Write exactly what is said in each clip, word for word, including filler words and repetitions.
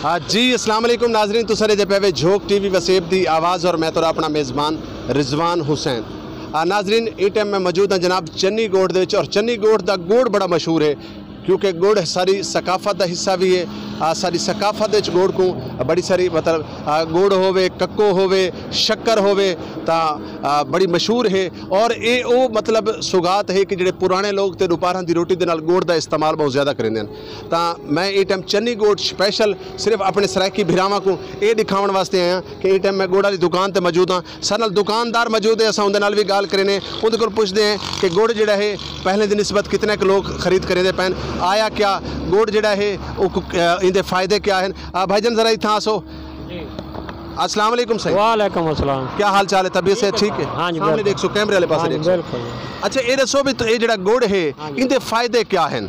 آ، جی، السلام علیکم ناظرین، تساں ݙیہدے پئے وے جھوک ٹی وی وسیب دی آواز اور میں تہاݙا اپݨا میزبان رضوان حسین۔ آ، ناظرین، ایں ٹائم میں موجود ہاں جناب چنی ڳوٹھ دے وچ، اور چنی ڳوٹھ دا ڳڑ بڑا مشہور ہے، کیونکہ ڳڑ ساری ثقافت دا حصہ وی ہے۔ آ، ساری ثقافت وچ ڳڑ کوں بڑی ساری، مطلب، آ، ڳڑ ہووے، ککو ہووے، شکر ہووے، تاں، آ، بڑی مشہور ہے۔ اور اے او، مطلب، سوغات ہے کہ جڑے پرانے لوگ تے ݙوپہراں دی روٹی دے نال ڳڑ دا استعمال بہت زیادہ کریندے ہن۔ تاں میں ایں ٹائم چنی ڳوٹھ سپیشل صرف اپݨے سرائیکی بھراواں کوں اے ݙکھاوݨ واسطے آیاں کہ ایں ٹائم میں ڳڑ والی دکان تے موجود ہاں۔ ساݙے نال دکاندار موجود ہے، اساں اوندے نال وی ڳالھ کرینے، اوندے کول پچھدے ہیں کہ ڳڑ جڑا ہے پہلے دی نسبت کتنے ک لوگ خرید کریندے پئن، آیا کیا ڳڑ جڑا ہے او ک-، ایندے فائدے کیا ہن؟ آ، بھائی جان ذرا اتھاں آسو۔ جی۔ السلام علیکم سائیں۔ وعلیکم السلام۔ کیا حال چال ہے؟ طبیعت صحت ٹھیک ہے؟ ہاں جی، سامنے بالکل۔ ݙیکھسو، کیمرے والے پاسے ہاں جی، ݙیکھسو۔ بالکل۔ اچھا، اے ݙسو بھی تو اے جڑا ڳڑ ہے، ہاں جی۔ ایندے فائدے کیا ہن؟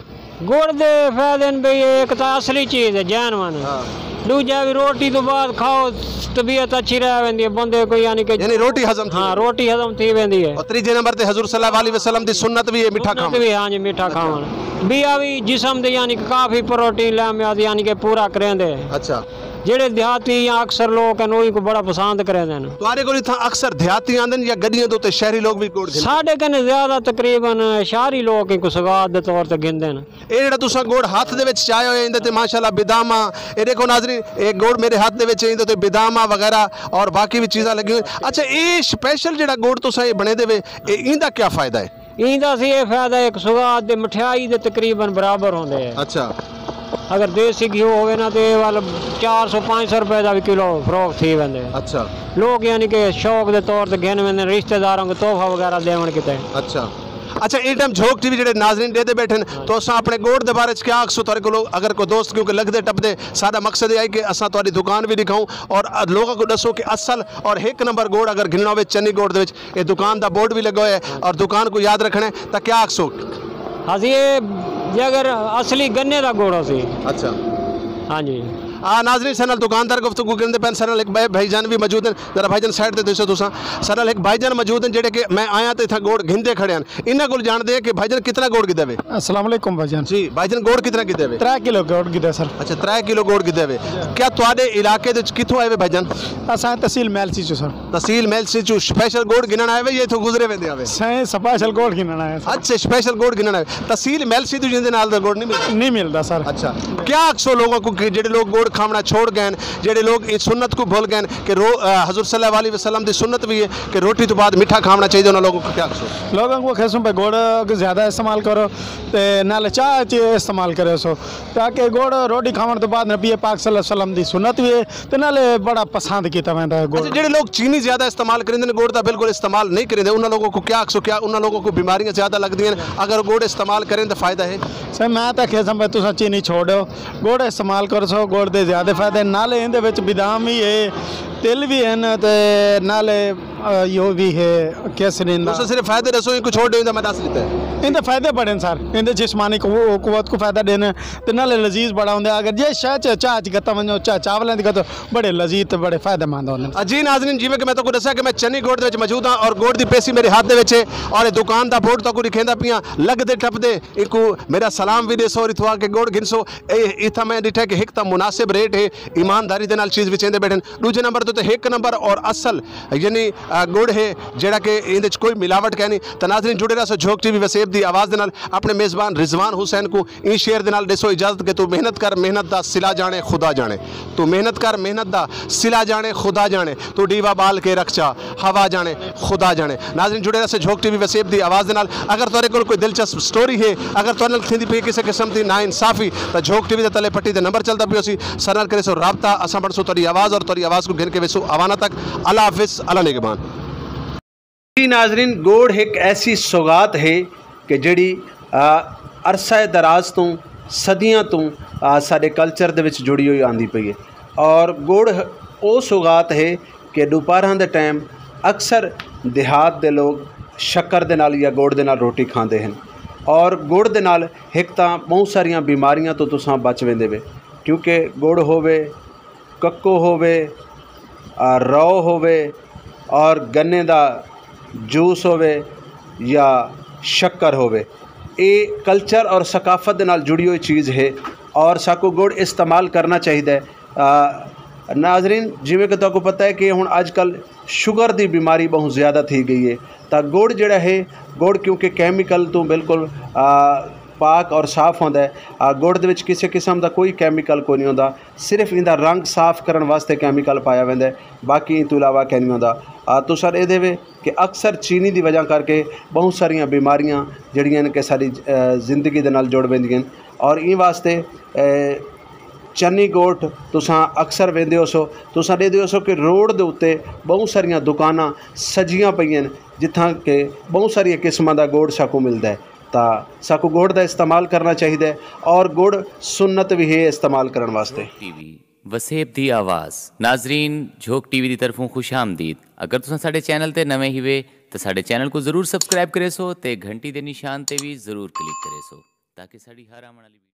ڳڑ دے فائدے ہن بھئی، اے ہک تاں اصلی چیز ہے، جینوئن۔ ہاں۔ ݙوجھا بھی روٹی توں بعد کھاؤ، طبیعت اچھی رہ ویندی ہے، بندے کو یعنی کہ یعنی روٹی ہضم تھی ہاں، ویندی ہے۔ روٹی ہضم تھی ویندی ہے۔ اور تیجھے نمبر تے حضور صلی اللہ علیہ وسلم دی سنت بھی ہے، میٹھا سنت کھاوݨ۔ بھی، ہاں جی، میٹھا کھاوݨ۔ بھی آ بھی جسم دے یعنی کہ کافی پروٹین لے میں یعنی کہ پورا کریندے۔ اچھا۔ جڑے دیہاتی یا اکثر لوگ ہیں، انہاں کوں بڑا پسند کریندے ہن۔ تہاݙے کول اتھاں اکثر دیہاتی آندے ہن یا گݙیاں دے اتے شہری لوگ بھی ڳڑ گھندے ہن؟ ساݙے کنے زیادہ تقریباً شہری لوگ ایں کوں سوغات دے طور تے گھندے ہن۔ اے جڑا تساں ڳڑ ہتھ دے وچ چایا ہویا، ایندے تے ماشاءاللہ بداماں، اے ݙیکھو ناظرین، اے ڳڑ میرے ہتھ دے وچ ہے، ایندے تے بداماں وغیرہ اور باقی بھی چیزاں لڳیاں ہوئیاں۔ اچھا، اے سپیشل جڑا ڳڑ تساں اے بݨیندے وے، اے ایندا کیا فائدہ ہے؟ ایندا سی اے فائدہ، ہک سوغات دے مٹھائی دے تقریباً برابر ہوندے۔ اچھا۔ اگر دیسی گھیو ہووے نا تے اے ول چار سو پنج سو روپے دا وی کلو فروخت تھی ویندے۔ اچھا۔ لوگ یعنی کہ شوق دے طور تے گھن ویندے، رشتہ داراں کوں تحفہ وغیرہ ݙیوݨ کیتے۔ اچھا۔ اچھا، ایں ٹائم جھوک ٹی وی جڑے ناظرین ݙیہدے ٻیٹھن، ہاں۔ تو اساں اپݨے ڳڑ دے بارے چ کیا آکھسو تہاݙے کولوں؟ اگر کوئی دوست، کیونکہ لڳدے ٹپدے، ساݙا مقصد اے ہے کہ اساں تہاݙی دکان وی ݙکھاؤں اور لوگاں کوں ݙسوں کہ اصل اور ہک نمبر ڳڑ اگر گھنݨا ہووے چنی ڳوٹھ دے وچ، اے دکان دا بورڈ وی لڳا ہویا ہے اور دکان کوں یاد رکھݨا ہے، تاں کیا آکھسو؟ ہاں جی، اے جے اگر اصلی گنے دا ڳڑ ہوسی۔ اچھا۔ ہاں جی۔ آ، ناظرین، ساݙے نال دکاندار گفتگو کریندے پئن، ساݙے نال ہک ٻئے بھائی جان وی موجود ہن۔ ذرا بھائی جان سائیڈ تے ݙسو تساں۔ ساݙے نال ہک بھائی جان موجود ہن جڑے کہ میں آیاں تے اتھاں ڳڑ گھندے کھڑے ہن۔ انہاں کول ڄاݨدے ہیں کہ بھائی جان کتنا ڳڑ گھدا وے؟ السلام علیکم بھائی جان۔ جی، بھائی جان ڳڑ کتنا گھدا وے؟ ترے کلو ڳڑ گھدا سر۔ اچھا، ترے کلو ڳڑ گھدا وے۔ کیا تہاݙے علاقے دے وچ کتھوں آئے وے بھائی جان؟ اساں تحصیل میلسی چوں سر۔ تحصیل میلسی چوں سپیشل ڳڑ گھنݨ آئے وے یا اتھوں گزرے ویندے آوے؟ سائیں، سپیشل ڳڑ گھنݨ آئے سر۔ اچھا، سپیشل ڳڑ گھنݨ آئے۔ تحصیل میلسی توں جیندے نال دا ڳڑ نہیں ملدا؟ نہیں ملدا سر۔ اچھا، کیا آکھسو لوگاں کوں کہ جڑے لوگ ڳڑ کھاوݨا چھوڑ ڳئے ہن، جڑے لوگ ایں سنت کوں بھل ڳئے ہن کہ رو-، آ، حضور صلی اللہ علیہ وسلم دی سنت وی ہے کہ روٹی توں بعد میٹھا کھاوݨا چاہیدا، انہاں لوگوں کوں کیا آکھسو؟ لوگاں کوں آکھسوں بھئی ڳڑ کوں زیادہ استعمال کرو تے نال چاہ چ استعمال کرے سو، تاکہ ڳڑ روٹی کھاوݨ توں بعد نبی پاک صلی اللہ علیہ وسلم دی سنت وی ہے تے نالے بڑا پسند کیتا ویندا ہے ڳڑ۔ اچھا، جڑے لوگ چینی زیادہ استعمال کریندے نے، ڳڑ دا بالکل استعمال نہیں کریندے، انہاں لوگوں کوں کیا آکھسو؟ کیا انہاں لوگوں کوں بیماریاں زیادہ لڳدیاں نے اگر ڳڑ استعمال کرن تے فائدہ ہے؟ سر، میں تاں آکھساں بھئی تساں چینی چھوڑ ݙیو، ڳڑ استعمال کرسو، ڳڑ دے زیادہ فائدے، نالے ایندے وچ بادام وی ہے، تل وی ہن تے نالے، آ، یو وی ہے، کیسرین دا۔ تساں صرف فائدے ݙسو، اینکوں چھوڑ ݙیو، ایندا میں ݙس ݙتا ہے۔ ایندے فائدے بڑے ہن سر، ایندے جسمانی قو-، قوت کوں فائدہ ݙیندے تے نالے لذیذ بڑا ہوندا ہے۔ اگر جے شے چ چاہ چ گھتو ونڄو، چاہ چاولاں دی گھتو، بڑے لذیذ تے بڑے فائدہ مند ہوندے ہن۔ جی ناظرین، جیویں کہ میں تہاکوں ݙسیا کہ میں چنی ڳوٹھ دے وچ موجود ہاں اور ڳوٹھ دی پیسی میرے ہتھ دے وچ ہے اور اے دکان دا بورڈ تہاکوں ݙکھیندا پیاں، لڳدے ٹپدے اینکوں میرا سلام وی ݙیسو اور اتھوں آ کے ڳوٹھ گھنسو۔ اے اتھاں میں ݙٹھا کہ ہک تاں مناسب ریٹ ہے، ایمانداری دے نال چیز وچیندے ٻیٹھن، ݙوجھے نمبر تے، تے ہک نمبر اور اصل یعنی، آ، ڳوٹھ ہے جیڑھا کہ ایندے وچ کوئی ملاوٹ کائنی۔ تاں ناظرین جڑے رہسو جھوک ٹی وی وسیب دی آواز دے نال، اپݨے میزبان رضوان حسین کوں ایں شعر دے نال ݙیسو اجازت کہ توں محنت کر، محنت دا صلہ ڄاݨے خدا ڄاݨے۔ توں محنت کر، محنت دا صلہ ڄاݨے خدا ڄاݨے۔ توں ݙیوا ٻال کے رکھ چا، ہوا ڄاݨے خدا ڄاݨے۔ ناظرین جڑے رہسو جھوک ٹی وی وسیب دی آواز دے نال۔ اگر تہاݙے کول کوئی دلچسپ سٹوری ہے، اگر تہاݙے نال تھیندی پئی ہے کسے قسم دی ناانصافی، تاں جھوک ٹی وی دے تلے پٹی تے نمبر چلدا پیا ہوسی، ساݙے نال کریسو رابطہ، اساں بݨسوں تہاݙی آواز اور تہاݙی آواز کوں گھن کے ویسوں اواناں تک۔ اللہ حافظ، اللہ نگہبان۔ جی ناظرین، ڳوڑ ہک ایسی سوغات ہے کہ جڑی، آ، عرصہ دراز توں، صدیاں توں، آ، ساݙے کلچر دے وچ جڑی ہوئی آندی پئی ہے۔ اور ڳوڑ او سوغات ہے کہ ݙوپہراں دے ٹائم اکثر دیہات دے لوگ شکر دے نال یا ڳوڑ دے نال روٹی کھاندے ہن۔ اور ڳوڑ دے نال ہک تاں ٻہوں ساریاں بیماریاں توں تساں بچ ویندے وے، کیونکہ ڳوڑ ہووے، ککو ہووے، آ، رو ہووے اور گنے دا جوس ہووے یا شکر ہووے، اے کلچر اور ثقافت دے نال جڑی ہوئی چیز ہے اور ساکوں ڳوڑ استعمال کرنا چاہیدا ہے۔ ناظرین، جیویں کہ تہاکوں پتہ ہے کہ ہݨ اڄ کل شوگر دی بیماری ٻہوں زیادہ تھی ڳئی ہے، تاں گڑ جیڑھا ہے، گڑ کیونکہ کیمیکل توں بالکل پاک اور صاف ہوندا ہے۔ گڑ دے وچ کسے قسم دا کوئی کیمیکل کوئی نہیں ہوندا، صرف ایندا رنگ صاف کرݨ واسطے کیمیکل پایا ویندا ہے، باقی ایں توں علاوہ کائنی ہوندا۔ تساں ݙیہدے وے کہ اکثر چینی دی وجہ کر کے ٻہوں ساریاں بیماریاں جیڑھیاں ہن کہ ساݙی زندگی دے نال جڑ ویندیاں ہن، اور ایں واسطے چنی گوٹھ تساں اکثر ویندے ہوسو، تساں ݙیہدے ہوسو کہ روڈ دے اتے ٻہوں ساریاں دکاناں سجیاں پئین، جتھاں کہ ٻہوں ساریاں قسماں دا گوڑ ساکوں ملدا ہے۔ تاں ساکوں گوڑ دا استعمال کرنا چاہیدا ہے، اور گوڑ سنت وی ہے استعمال کرن واسطے۔ ٹی وی وسیب دی آواز۔ ناظرین، جھوک ٹی وی دی طرفوں خوش آمدید۔ اگر تساں ساڈے چینل تے نویں ہیوے تاں ساڈے چینل کوں ضرور سبسکرائب کریسو تے گھنٹی دے نشان تے وی ضرور کلک کریسو تاکہ ساڈی ہر آوݨ والی